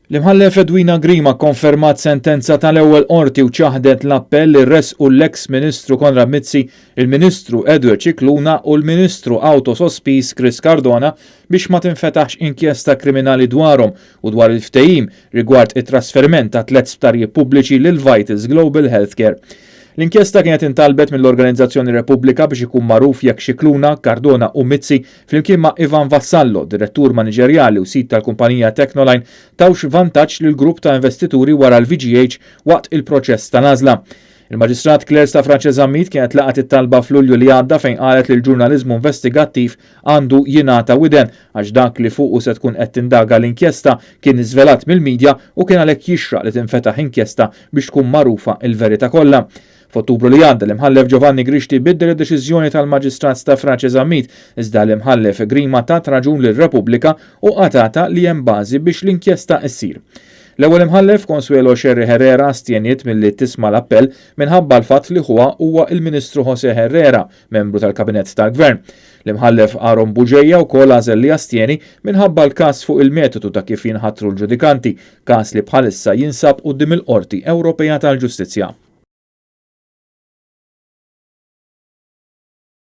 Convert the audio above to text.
L-Imħallef Edwina Grima kkonfermat sentenza tal-ewwel Qorti u ċaħdet l-appell li ressqu l-eks Ministru Konrad Mizzi, il-Ministru Edward Scicluna u l-Ministru awto-sospiż Chris Cardona biex ma tinfetaħx inkjesta kriminali dwarhom u dwar il-ftehim rigward it-trasferiment ta' tlett sptarijiet pubbliċi lil Vitals Global Healthcare. L-inkjesta kienet intalbet mill-organizzazzjoni Repubblika biex ikun magħruf jekk Scicluna, Cardona u Mizzi, flimkien ma' Ivan Vassallo, direttur maniġerjali u sid tal-kumpanija Technoline, tawx vantaġġ lil grupp ta' investituri wara l-VGH waqt il-proċess tal-għażla. Il-Maġistrat Claire Stafrace Zammit kienet laqgħet it-talba f'Lulju li għadda fejn qalet li l-ġurnaliżmu investigattiv għandu jingħata widen għax dak li fuqu se tkun qed tindaga l-inkjesta kien żvelat mill-midja u kien għalhekk jixraq li tinfetaħ inkjesta biex tkun magħrufa l-verità kollha. F'Ottubru li għadda, l-Imħallef Giovanni Grixti biddel id-deċiżjoni tal-Maġistrat Stafrace Zammit, iżda l-Imħallef Grima tat raġun lil Repubblika u qatgħatha li hemm bażi biex l-inkjesta ssir. L-ewwel Imħallef Consuelo Scerri Herrera astjeniet milli tisma' l-appell minħabba l-fatt li ħuha huwa l-Ministru José Herrera, membru tal-Kabinett tal-Gvern. L-Imħallef Aaron Bugeja wkoll għażel li jastjeni minħabba l-każ fuq il-metodu ta' kif jinħatru l-ġudikanti, każ li bħalissa jinsab quddiem il-Qorti Ewropea tal-Ġustizzja.